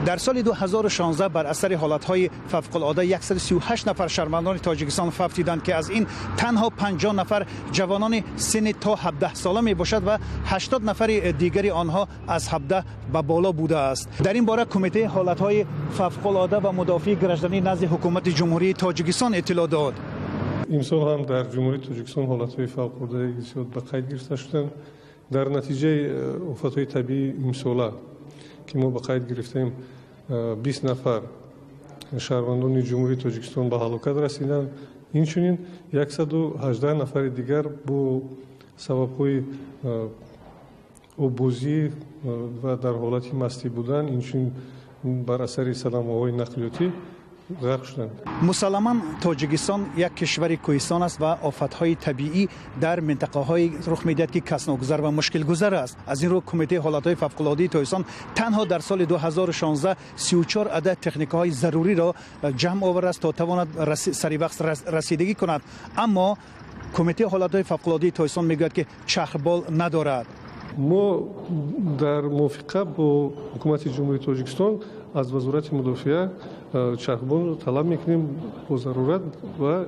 Дар соли 2016 бар асари ҳолатҳои фавқулода 138 нафар шаҳрвандони Тоҷикистон фавтиданд, ки аз ин танҳо 50 нафар ҷавонони синни то 17 сола мебошад ва 80 нафари дигари онҳо аз 17 ба боло будааст. Дар ин бора Кумитаи ҳолатҳои фавқулода ва мудофиаи гражданӣ назди Ҳукумати Ҷумҳурии Тоҷикистон иттилоъ дод. Имсол ҳам дар Ҷумҳурии Тоҷикистон ҳолатҳои фавқулодаи зиёд ба қайд гирифта шуданд. Дар натиҷаи офатҳои табиии имсола, ки мо ба қайд гирифтем, 20 нафар шаҳрвандони Ҷумҳурии Тоҷикистон ба ҳалокат расиданд. Инчунин 118 нафари дигар бо сабабҳои оббозӣ ва дар ҳолати мастӣ будан, инчунин бар асари садамаҳои нақлиётӣ ғарқ шуданд. Мусалламан, Тоҷикистон як кишвари кӯҳистон аст ва офатҳои табиӣ дар минтақаҳое рух медиҳад, ки касногузар ва мушкилгузар аст. Аз ин рӯ Кумитаи ҳолатҳои фавқулодаи Тоҷикистон танҳо дар соли 2016 34 адад техникаҳои заруриро ҷамъ овардааст, то тавонад саривақт расидагӣ кунад. Аммо Кумитаи ҳолатҳои фавқулодаи Тоҷикистон мегӯяд, ки чархбол надорад. Мо дар мувофиқа бо Ҳукумати Ҷумҳурии Тоҷикистон аз Вазорати мудофиа чархболро талаб мекунем бо зарурат ва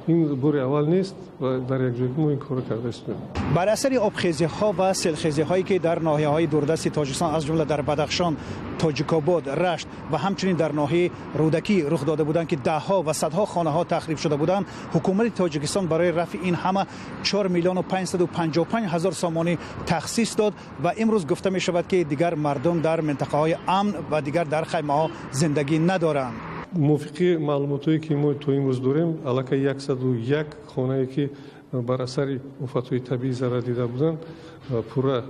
ин бори аввал нест ва дар якҷоягӣ мо ин корро карда истем. Бар асари обхезиҳо ва селхезиҳое, ки дар ноҳияҳои дурдасти Тоҷикистон, аз ҷумла дар Бадахшон, Тоҷикобод, Рашт ва ҳамчунин дар ноҳияи Рӯдакӣ рух дода буданд, ки даҳҳо ва садҳо хонаҳо тахриб шуда буданд, ҳукумати Тоҷикистон барои рафъи ин ҳама 4 миллиону 555 ҳазор сомонӣ тахсис дод ва имрӯз гуфта мешавад, ки дигар мардум дар минтақаҳои амн ва дигар дар хаймаҳо зиндагӣ надоранд. Мувофиқи маълумотҳое, ки мо то имрӯз дорем, аллакай 101 хонае, ки бар асари офатҳои табиӣ зарар дида буданд, пурра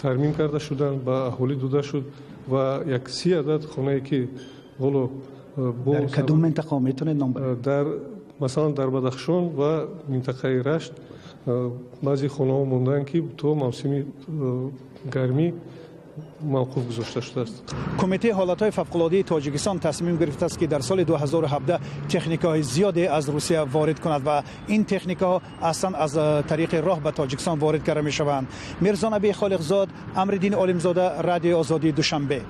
тармим карда шуданд, ба аҳолӣ дода шуд ва як 30 адад хонае, ки ҳоло Дар кадом минтақа, метавонед ном баред? Дар масалан дар Бадахшон ва минтақаи Рашт баъзе хонаҳо мондаанд, ки то мавсими гармӣ мавқуф гузошта шудааст. Кумитаи ҳолатҳои фавқулодаи Тоҷикистон тасмим гирифтааст, ки дар соли 2017 техникаҳои зиёде аз Русия ворид кунад ва ин техникаҳо аслан аз тариқи роҳ ба Тоҷикистон ворид карда мешаванд. Мирзонаби Холиқзод, Амриддин Олимзода, Радиои Озодии, Душанбе.